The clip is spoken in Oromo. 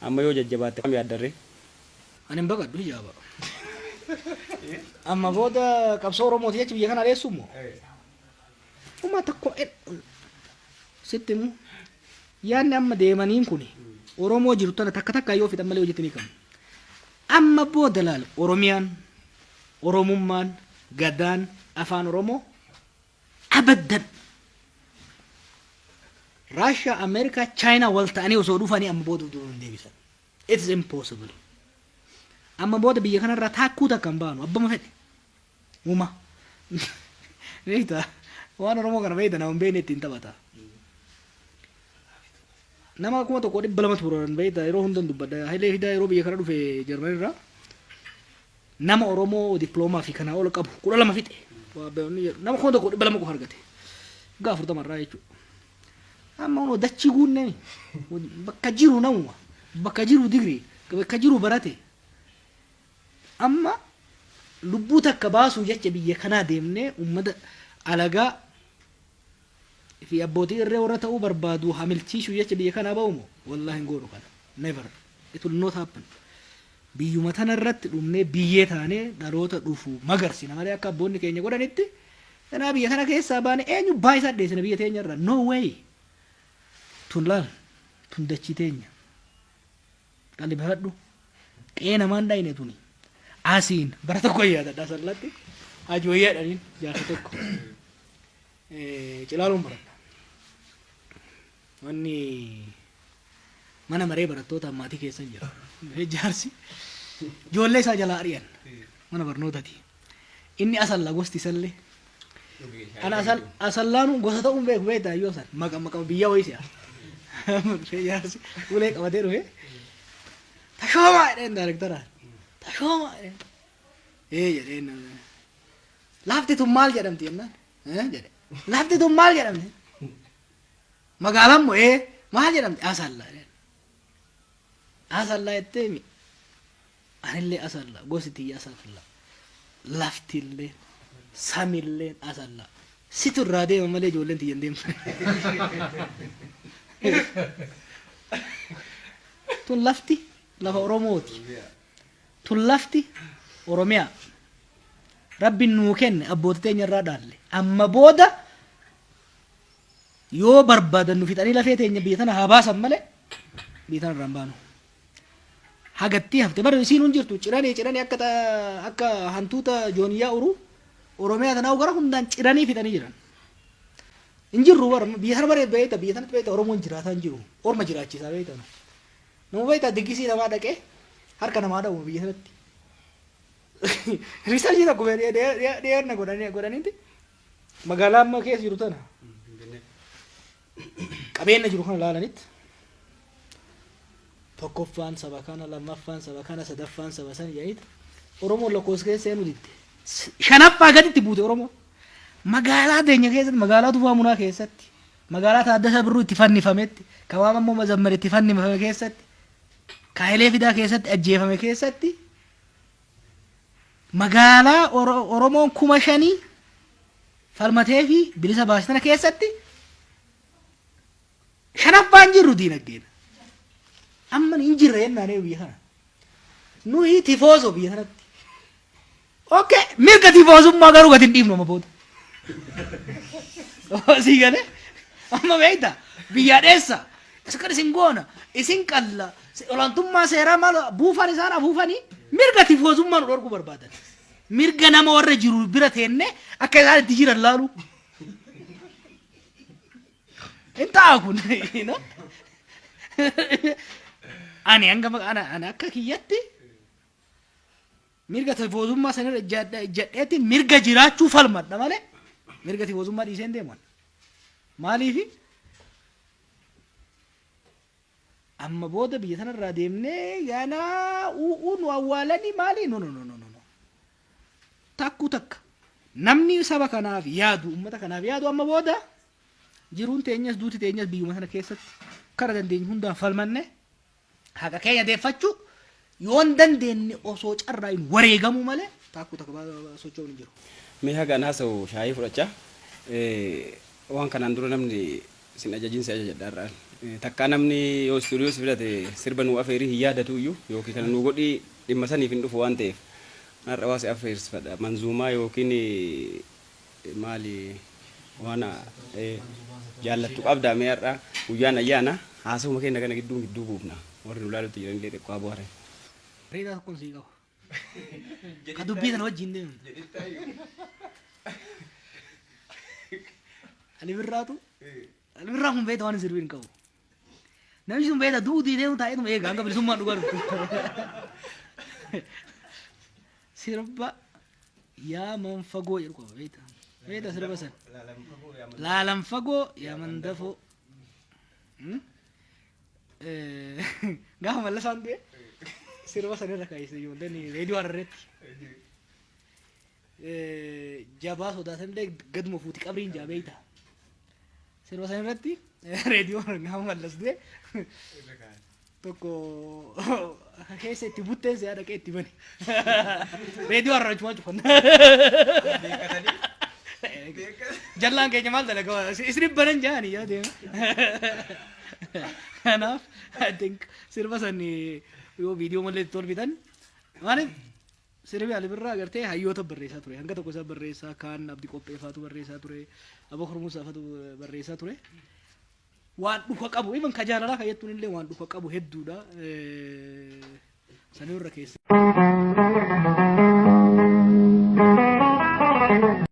Amma yoo jajjabaatte kam yaaddarree? Ani hin baqadhu hijaaba. Amma booda qabsoo Oromooti jecha biyya kana dheessu immoo. Uma tokko sitti himu yaadni amma deemaniin kun Oromoo jiru tana takka takka yoo fixan malee hojiitti ni qabu. Amma booda laal Oromiyaan, Oromummaan, Gadaan, Afaan Oromoo abaddan Raashiyaa, Ameerikaa, Chaayinaa wal ta'anii osoo dhufanii amma booda of duuba hin deebisan. It is impossible. Amma booda biyya kanarraa taakkuu takka hin baanu abbama fedhe. Uma. Beektaa waan Oromoo kana beekta nama hin beekne ittiin taphata. Nama 1200 turan beektaa yeroo hundan dubbadha. Hayilee Fidaa yeroo biyya kana dhufe Jarmanirraa nama Oromoo diploomaa fi kanaa ol qabu 12 fixe. Nama 1200 qofa argate. Waggaa 40 irraa jechuudha. Amma kunoo dachii guunnee bakka jiru namuma bakka jiru digrii bakka jiru barate. Amma lubbuu takka baasuu jecha biyya kanaa deemnee uummata alagaa fi abbootii irree warra ta'uu barbaadu hamilchiisuu jecha biyya kanaa ba'u moo wallahi hin goonu kana. Never. It will not happen. Biyyuma tana irratti dhumnee biyyee taanee dhaloota dhufu magarsina malee akka abboonni keenya godhanitti ganaa biyya kana keessaa baane eenyu baayisaa dheessina biyya teenya irraa. No way. Tun laal tun dachii teenya. Qalbifadhu. Qe'ee namaan dhayne tuni. Asiin bara tokko yaadadha sallatti Haji Wayyaa jedhaniin jaarsa tokko. Cilaaloon baradha. Wanni mana maree barattoota maatii keessa hin jira. Jaarsi ijoollee isaa jalaa ari'an mana barnootati. Inni asalla gosti isallee. Ana asal asallaanu gosa ta'uun beeku beektaa iyyuu san maqa maqa biyya wayii si'a. Jaarsi ulee qabatee dhufe. Tashoomaa jedheen daarektaraan. Tashoomaa jedheen. Ee jedheen. Lafti tun maal jedhamti jennaan. Ee jedhe. Lafti tun maal jedhamti? Magaalaan moo ee maal jedhamti? Asalla jedheen. Asalla jettee mi? Anillee asalla gosi tiyya asalla. Laftillee samilleen asalla. Situ irraa deema malee ijoolleen tiyya hin deemtu. Tun lafti lafa Oromooti. Tun lafti Oromiyaa. Rabbiin nuu kenne abboota teenya irraa dhaalle. Amma booda yoo barbaadan nu fixanii lafee teenya biyya tana haa baasan malee biyya tana irraa hin baanu. Hagattii hafte bara isiin hin jirtu ciranii ciranii akka akka hantuuta jooniyyaa uruu Oromiyaa tanaa gara hundaan ciranii fixanii jiran. Hin jirru bara biyya tana bara beekta biyya tanatti beekta Oromoon jiraataa hin jiru. Orma jiraachisaa beekta. Nama beekta diggisii namaa dhaqee harka namaa dha'u biyya tanatti. Riisarchii tokko dhiyeerna godhaniiti magaalaa amma keessa jiru tana qabeenya jiru kana ilaalanitti tokkoffaan saba kana lammaffaan saba kana sadaffaan saba san jedhaniiti Oromoon lakkoofsa keessa seenuu didde. Shanaffaa gaditti buute Oromoon. Magaalaa teenya keessatti magaalaa Tufaa Munaa keessatti magaalaa Taaddasaa Birruu itti fannifametti Kawaam ammoo Mazammar itti fannifame keessatti Kaayilee Fidaa keessatti ajjeefame keessatti magaalaa Oromoon 5000 falmatee fi bilisa baase tana keessatti shanaffaan jirru diinagdeen. Amma hin jirre jennaan biyya kana. Nuyi tifoosoo biyya kanatti. Okay, mirga tifoosummaa garuu gadi hin dhiifnu amma booda. Sii galee amma beekta biyyaa dheessa isa kan isin goona isin qalla olaantummaa seeraa maal buufan isaan afuufanii mirga tifoosummaa nu dhorkuu barbaadan. Mirga nama warra jiru bira teenne akka isaan itti jiran laalu. Hin ta'a kun. You know? Ani hanga ana akka kiyyatti mirga tifoozummaa sanirra ijjadheetti mirga jiraachuu falmadha malee mirga tifoozummaa dhiisee hin deemu. Maaliifi amma booda biyya sanarraa deemnee ganaa u'uu nu awwaalanii maalii no no no no no. Takkuu takka namni saba kanaaf yaadu uummata kanaaf yaadu amma booda jiruun teenyas duuti teenyas biyyuma sana keessatti kara dandeenyu hundaan falmanne haqa keenya deeffachuu yoon dandeenye osoo carraa hin wareegamuu malee taakkuu takka socho'uun hin jiru. Mee haga an haasa'u shaayii fudhachaa waan kanaan dura namni sin ajajin si ajajadha har'aan. Takkaa namni yoo istuudiyoo si fidate sirba nuu afeerii hin yaadatu iyyuu yookiin kana nuu godhii dhimma saniif hin dhufu waan ta'eef har'a waa si afeersifadha. Manzuumaa yookiin maali waan jaallattu qabdaa mee har'a guyyaan ayyaana haasawuma keenya kana gidduu gidduu buufna warri nu laalutti jiranillee xiqqoo haa bohaaran. Bareedaa tokkoon sii qaba. Ka dubbii kana wajjin deemu. Ali Birraatu Ali Birraa kun beekta waan hin sirbiin qabu. Namichi sun beekta du'uu diidee taa'eetuma eega hanga bilisummaan dhugaa dhuftu. Sirba yaa man fagoo jedhu qaba beekta. Beekta sirba san. Laalan fagoo yaa man dafoo. Gaafa Mallasaan du'e sirba san irra kaayise ijoolleen reediyoo Hararreetti. Jabaa sodaatanillee gaduma fuuti qabriin jaa beekta. Sirba san irratti reediyoo gaafa Mallas du'e tokko keessa itti butteen si'a dhaqee itti bane. Reediyoo Harar achumaan cufan. Jallaan keenya maal dalaga? Isin banan jaani yaa deema. Kanaaf I think sirba san yoo viidiyoo malee itti tolfitan maaliif sirbi Ali Birraa agartee hayyoota barreessaa ture. Hanga tokko isaa barreessaa kaan Abdi Qopheefaatu barreessaa ture. Abubakar Musaafatu barreessaa ture. Waan dhuka qabu even ka jaalalaa ka jettuun illee waan dhuka qabu hedduudha. Sanii irra keessa.